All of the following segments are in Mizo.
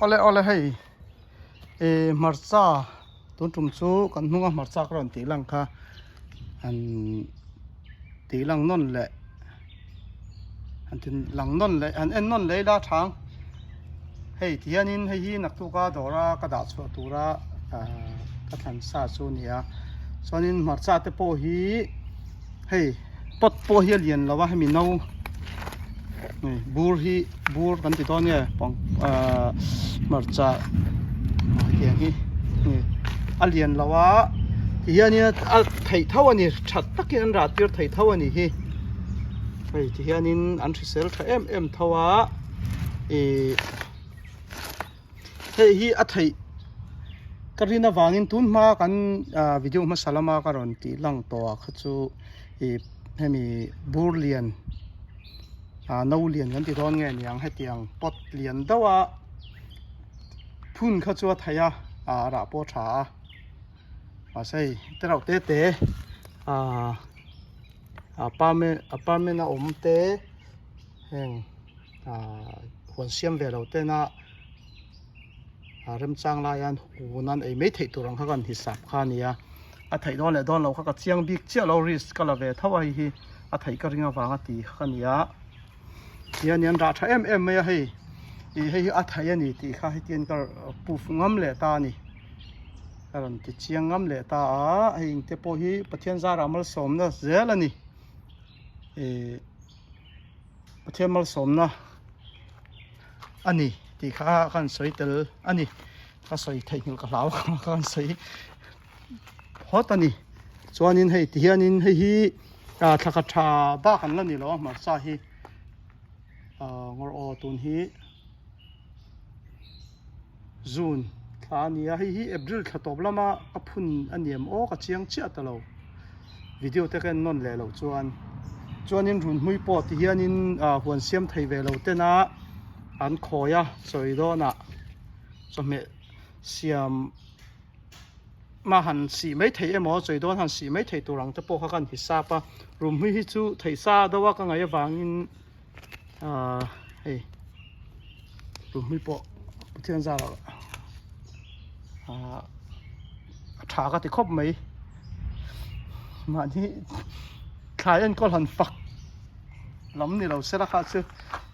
Awle awle hei eh hmarcha tun tum chu kan hnunga hmarcha ka rawn tih lang kha an tih lang nawn leh han ti lang nawn leh han en nawn leh ila thang hei ti hianin hei hi naktuk a dawra ka dah chhuah tura ah ka thlan sa chu a ni a chuanin hmarcha te pawh hi hei pot pawh hi a lian lo a hemi no hei bur hi bur kan ti dawn nge pang ahh hmarcha hetiang hi hei a lian lo a ti hianin a theih tho a ni that takin an rah tir thei tho a ni hi hei ti hianin an hrisel tha em em tho a ihh. Hei hi a theih ka rin avangin tun hma kan ah video hmasa lama ka rawn tih lang tawh ah kha chu ih hemi bur lian ah no lian kan ti dawn nge niang hetiang pot lian deuh a phun kha chu a theih a ah rah pawh a tha a mahse hei te reuh te te ah apartment apartment a awm te heng ah huan siam ve lo tena ah remchang lai hian hun an ei mai theih tur ang kha kan hisap kha a ni a a theih dawn leh dawn lo kha ka chiang bik chiah lo risk ka la ve tho a hei hi a theih ka ring avanga ti kha a ni a hian an rah tha em em mai a hei ih hei hi a theih a ni tih kha hetiang ka proof ngam leh ta a ni ka rawn ti chiang ngam leh ta a hei engte pawh hi Pathian zarah malsawmna zel a ni ih. Pathian malsawmna a ni tih kha ka han sawi tel a ni ka sawi theihnghilh ka hlau ka han sawi phawt a ni chuanin hei ti hianin hei hi ah thla khat tha bak an la ni lo a hmarcha hi ah ngawr aw tun hi June thla a ni a hei hi April thla tawp lama ka phun a ni em aw ka chiang chiah ta lo video te ka en nawn leh loh chuan chuanin run hmui pawh ti hianin ah huan siam thei ve lo tena an khawi a chawi dawnah chawhmeh siam mah han sih mai theih emaw chawi dawn han sih mai theih tur ang te pawh kha kan hisap a run hmui hi chu theih sa deuh a ka ngaih avangin ah hei Tumhmui pawh Pathian zar ah a tha ka ti khawp mai mahni thlai enkawl han fak lam ni lo sela kha chu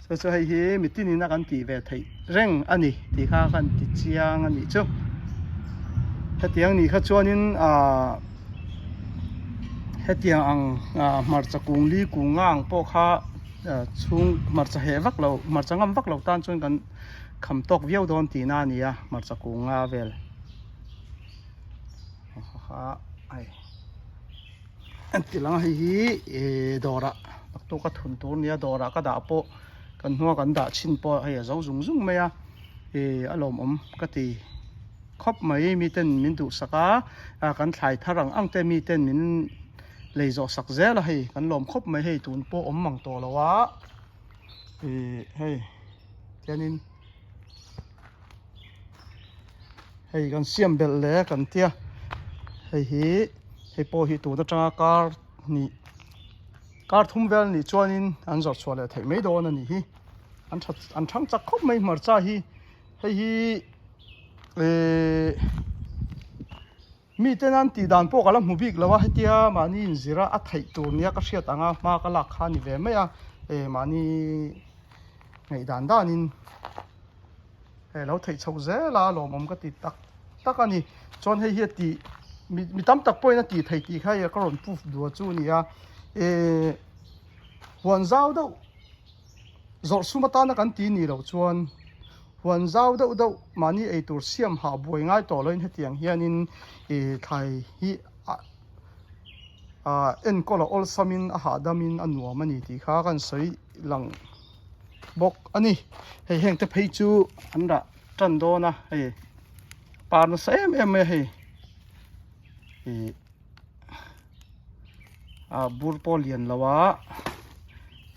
chu chu hei hi mitin in a kan tih ve theih reng a ni tih kha kan ti chiang a nih chu hetiang nih kha chuanin ah hetiang ang ah hmarcha kung li kung nga ang pawh kha. Chhung hmarcha heh vak lo hmarcha ngam vak lo tan chuan kan kham tawk viau dawn tihna a ni a hmarcha kung nga vel hei an ti lang a hei hi ih dawrah naktuk a thun tur a nia dawrah ka dah pawh kan hnua kan dah chhin pawh hei a zo zung zung mai a ih a lawmawm ka ti khawp mai miten min duhsak a kan thlai thar ang ang te miten min. Lei zawh sak zel a hei kan lawm khawp mai hei tun pawh awm mang tawh lo a ih hei tianin hei kan siam belh leh kan tia hei hi hei pawh hi tun atanga kar hnih kar thum vel nih chuanin an zawrh chhuah leh theih mai dawn a nih hi an tha an thang chak khawp mai hmarcha hi hei hi ehh. Mite nan tih dan pawh ka la hmu bik lo a, hetia mahni inzir a a theih tur nia ka hriat anga hma ka lak kha a ni ve mai a, eh mahni ngaihdan danin eh lo theih chhoh zel a lawmawm ka ti tak tak a ni. Chuan hei hi a tih mi mi tam tak pawhin a tih theih tih kha hei ka rawn proof duh chu a ni a, eh huan zau deuh zawrh sum atana kan ti nih loh chuan Huan zau deuh deuh mahni eitur siam hah buai ngai tawh loin hetiang hianin ih thlai hi ah enkawl a awlsamin a hahdamin a nuam a ni tih kha kan sawi lang bawk a ni. Hei heng te phei chu an rah tan dawn a hei par nasa em em mai a hei ih ah bur pawh lian lo a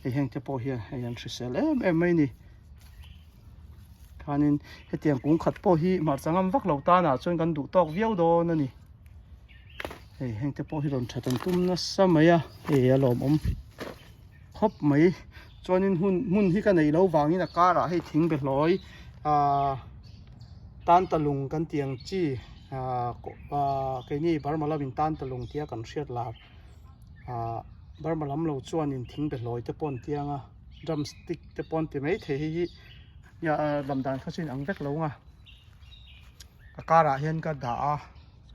hei heng te pawh hian hei an hrisel em em mai a ni. Khanin hetiang kung khat pawh hi hmarcha ngam vak lo tanah chuan kan duh tawk viau dawn a ni. Hei heng te pawh hi rawn that an tum nasa mai a, hei a lawmawm khawp mai. Chuanin hun hmun hi ka neih loh vangin a karah hei thing be hlawi ahh. Tantalung kan tih ang chi ahh keini Burma lamin Tantalung tia kan hriat lar ahh Burma lam lo chuanin thing be hlawi te pawh an tiang a drumstick te pawh an ti maithei hei hi lam dan kha chu in ang vek lo ang a a karah hian ka dah a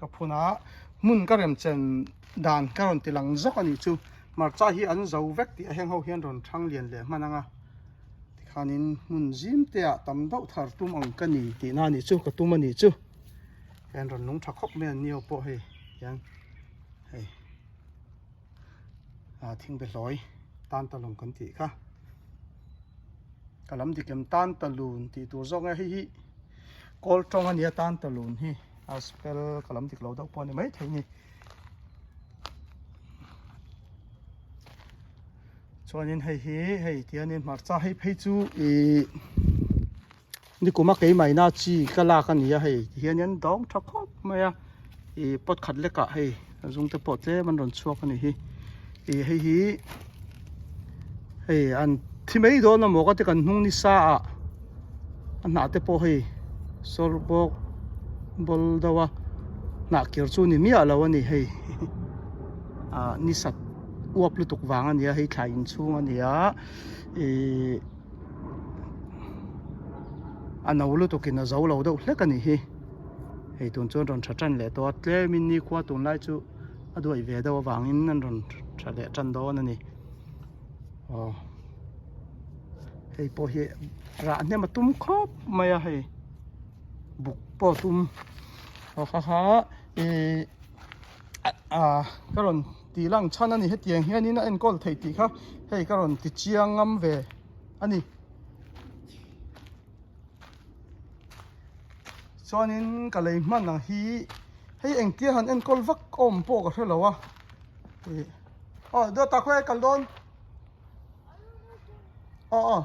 ka phun a hmun ka rem chen dan ka rawn ti lang zawk a nih chu hmarcha hi an zo vek tih a heng ho hian rawn thang lian leh hman ang a. Tikhanin hmun zim te ah tam deuh thar tum ang ka ni tih na anih chu ka tum anih chu hian rawn nung tha khawp mai an ni ho pawh hei hian hei ah thing be hlawi tan ta lung kan tih kha ka lam dik em tan ta lun tih tur zawk nge hei hi kawl tawng ania tan ta lun hi a spell ka lam dik lo deuh pawh a ni maithei a ni. Chuanin hei hi hei tianin hmarcha hei phei chu ih nikuma keimahina chi ka lak a ni a hei tihian in dawng tha khawp mai a ih pot khat lekah hei a zung te pawh tlem an rawn chhuak a ni hi ih hei hi hei an thi mai dawn a maw ka ti kan hnung nisa ah a hnah te pawh hei sawr bawk bawl deuh a hnah kir chu ni miah lo a ni hei ah ni sat. uap lutuk vang a ni a hei thla inchhung a ni a ihh a no lutuk in a zo lo deuh hlek a ni hi hei tun chuan rawn tha tan leh tawh a tlem in nikhua tunlai chu a duai ve deuh avangin an rawn tha leh tan dawn a ni aw hei pawh hi rah hnem a tum khawp mai a hei buk pawh a tum aw ha ha ihh. ah ka rawn tih lang chhan a ni hetiang hianin a enkawl theih tih kha hei ka rawn ti chiang ngam ve a ni chuanin ka lei hman ang hi hei engtia han enkawl vak awm pawh ka hrelo a ih aw dawt ah khawi a kal dawn aw aw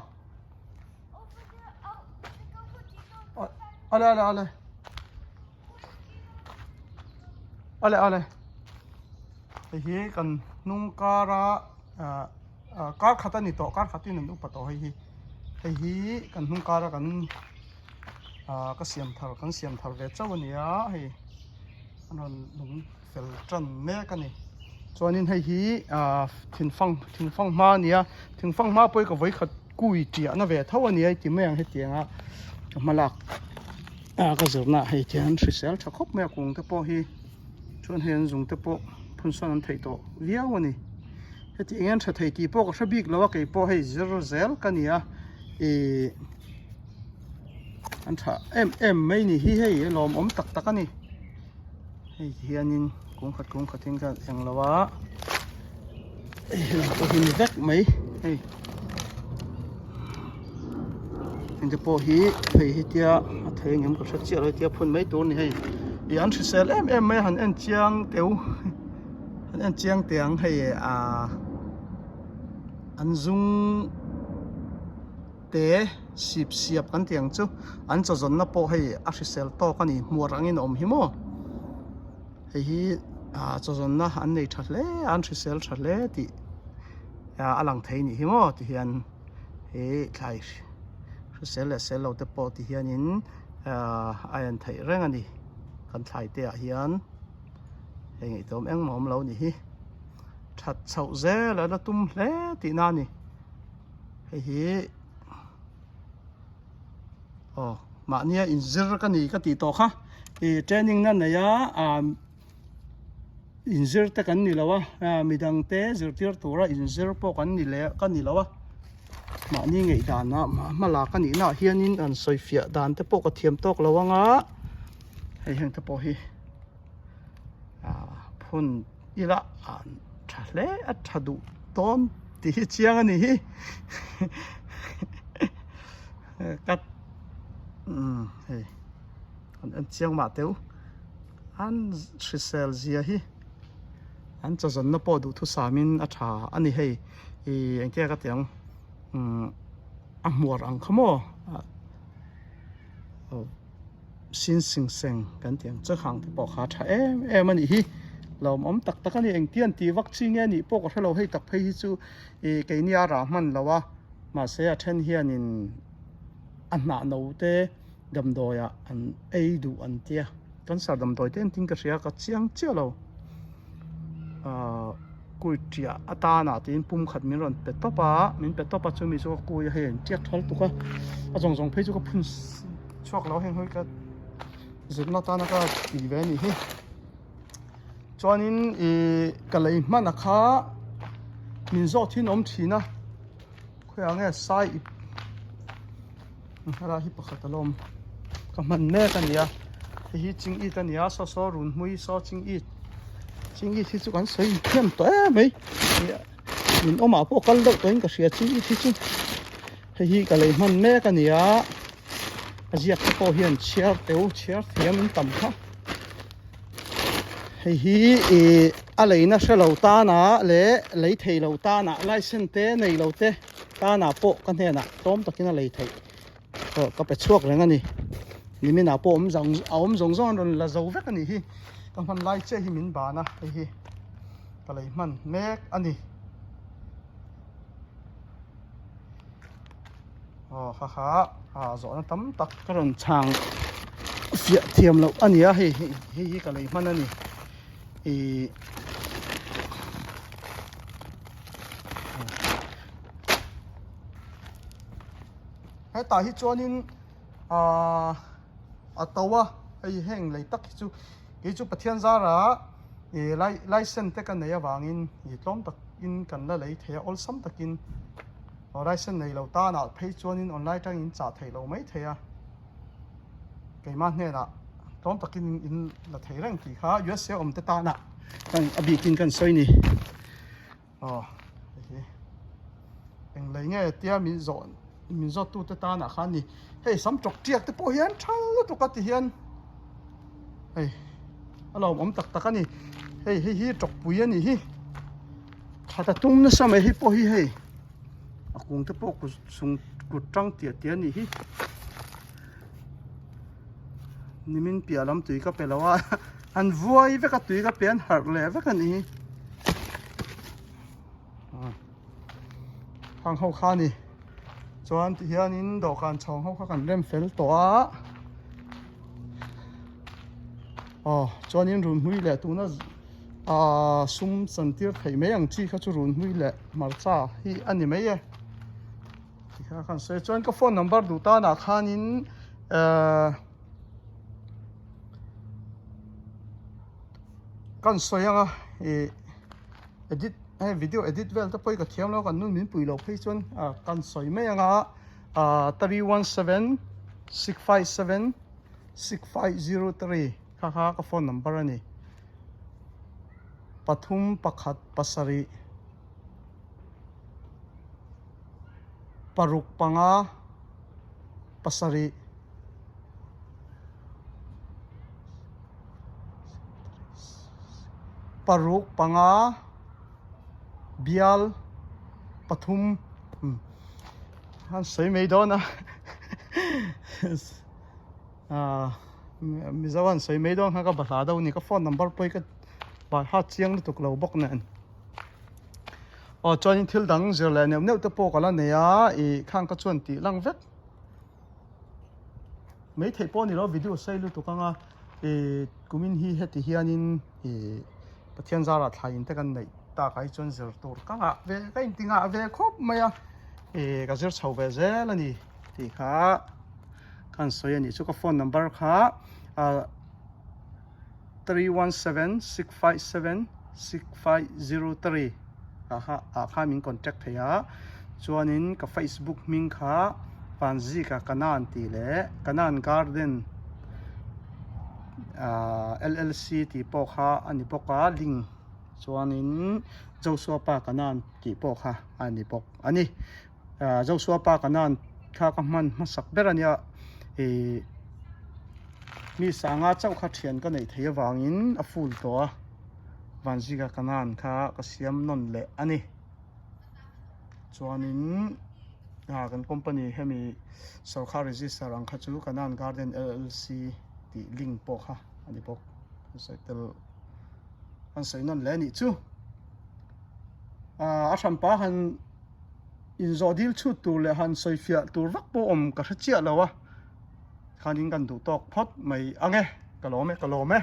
ale ale ale. Ale ale hei hi kan hnung kara ah ah kar khat a ni tawh kar khatin an upa tawh hei hi hei hi kan hnung kara kan ah ka siam thar kan siam thar ve chauh a ni a hei an rawn lung fel tan mek a ni chuanin hei hi ah thingfang thingfang hma a ni a thingfang hma pawh hi ka vawi khat kui tiahna ve tho a ni a ti mai ang hetianga ka hma lak a ka zirna ah hei hian hrisel tha khawp mai a kung te pawh hi chuan hei an zung te pawh phun sawn an theih tawh viau a ni heti eng an tha thei tih pawh ka hre bik lo a kei pawh hei zir zel ka ni a ih an tha em em mai ni hi hei a lawmawm tak tak a ni hei ti hianin kung khat kung khatin ka eng lo a hei helam pawh hi ni vek mai hei. Hengte pawh hi hei hetia a thei ang em ka hre chiah lo hetia phun mai tur a ni hei ih an hrisel em em mai a han en chiang teu han en chiang teh ang hei ahh an zum te sip siap kan tih ang chu an chaw zawnna pawh hei a hrisel tawk a ni hmuar angin a awm hi maw hei hi ah chaw zawnna an nei tha hle a an hrisel tha hle tih a lang thei a nih hi maw ti hian. He thlai hrisel leh sel lo te pawh ti hianin ahh a en theih reng a ni kan thlai te ah hian hei ngaihtuam engmah awm lo a nih hi that chhoh zel a la tum hle tihna a ni hei hi aw mahnia inzir ka ni ka tih tawh kha ih training na nei a ah. Inzir te kan ni lo a midang te zirtir tura inzir pawh kan ni leh ka ni lo a mahni ngaih dan ah hma lak a nih na ah hianin an sawi fiah dan te pawh ka thiam tawk lo ang a hei heng te pawh hi ah phun ila ah tha hle a tha duh dawn tih hi chiang a ni hi ka umm hei an en chiang mah teu. An hrisel zia hi an chawzawnna pawh duhthusamin a tha a ni hei ih engtia ka tih ang umm a hmuar ang kha maw aw sin sing seng kan tih ang che khang te pawh kha a tha em em a nih hi lawmawm tak tak a ni engtia an tih vak chi nge nih pawh ka hrelo hei tak phei hi chu ih keini a rah hman lo a mahse a then hianin a hnah no te. Damdawiah an ei duh an tia. Cancer damdawi te engtin ka hria ka chiang chiah lo. Ahh kui tiah atana tiin pum khat min rawn pe tawp a, min pe tawp a chumi chu ka kui a hei a intiak thal tuk a, a zawng zawng phei chu ka phun chhuak lo heng hawi ka zirna atana ka ti ve a nih hi. Chuanin ih ka lei hman a kha min zawh thin awm thin a, khawiah nge sai ip helai hi pakhat a la awm ka hman mek a ni a hei hi ching it a ni a saw saw run hmui saw ching it ching it hi chu kan sawi inhnem tawh em mai min awmah pawh kal deuh tawhin ka hria ching it hi chu hei hi ka lei hman mek a ni a a ziak te pawh hian chhiar teu chhiar thiam in tam kha hei hi ih a leina hre lo tana leh lei thei lo tana license te nei lo te tana pawh ka hnenah tlawm takin a lei theih aw ka pe chhuak reng a ni niminah pawh awm zawng a awm zawng zawng an rawn la zo vek a nih hi ka hman lai chiah hi min ban a hei hi ka lei hman mek a ni aw ha ha ah zawhna tam tak ka rawn chhang fiah thiam loh a ni a hei hei hi ka lei hman a ni ih hetah hi chuanin ahh a to a hei heng lei tak hi chu kei chu Pathian zara ih lai license te ka nei avangin ih tlawm takin kan la lei thei a awlsam takin aw license nei lo tanah phei chuanin online atangin chah theih loh mai thei a keimah hnenah tlawm takin in la thei reng tih kha USA awm te tanah kan a bikin kan sawi ni. Aw hei hi eng lei nge tia min zawh min zawt tu te tanah khan ni hei sam tawk tiak te pawh hian tha lutuk a ti hian hei a lawmawm tak tak a ni hei hei hi tawkpui a nih hi that a tum nasa mai hei pawh hi hei a kung te pawh kut chung kut tang tiah tiah a nih hi nimin piah lam tui ka pe lo a an vuai vek a tui ka pe an harh leh vek a ni hang ho kha ni chuan ti hianin dawhkan chhawng ho kha kan rem fel tawh a aw chuanin run hmui leh tuna ah sum chantir theih mai ang chi kha chu run hmui leh hmarcha hi a ni mai e. Tikha khan sawi chuan ka phone number duh tanah khanin ehh kan sawi anga ih edit hei video edit vel te pawh hi ka thiam lo kan nun min pui loh phei chuan ah kan sawi mai anga ah 317 657 6503 kha kha ka phone number a ni pathum pakhat pasarih. Paruk panga pasarih paruk panga bial pathum an sawi mai dawn a ah Mizo an sawi mai dawn kha ka bahla deuh a ni ka phone number pawh hi ka bahla chiang lutuk lo bawk nen. Aw chuanin thil dang zir leh neuh neuh te pawh ka la nei a ih khang ka chuan tih lang vek mai theih pawh a ni lo video sei lutuk anga ih kumin hi heti hianin ih Pathian zarah thlai in te kan neih tak ah hi chuan zir tur ka ngah ve ka inti ngah ve khawp mai a ih ka zir chho ve zel a ni tih kha ka han sawi a nih chu ka phone number kha ah. 317 657 6503 ah kha ah khan min contact thei a chuanin ka facebook hming kha Vanzika Kanan tih leh Kanan Garden ah llc tih pawh kha a ni bawk a link chuanin Joshua pa Kanan tih pawh kha a ni bawk a ni ah Joshua pa Kanan kha ka hman hmasak ber a nia ih. Mi sanga chauh kha thian ka neih theih avangin a full tawh a, Vanzika Kanan kha ka siam nawn leh a ni. Chuanin ah kan company hemi sawrkar register ang kha chu Kanan Garden LLC tih link pawh kha a ni bawk. Kan sawi tel kan sawi nawn leh a nih chu. Ah a hranpa han inzawh dil chhut tur leh han sawi fiah tur vak pawh awm ka hre chiah lo a. Khanin kan duh tawk phawt mai ang e, ka lawm e, ka lawm e.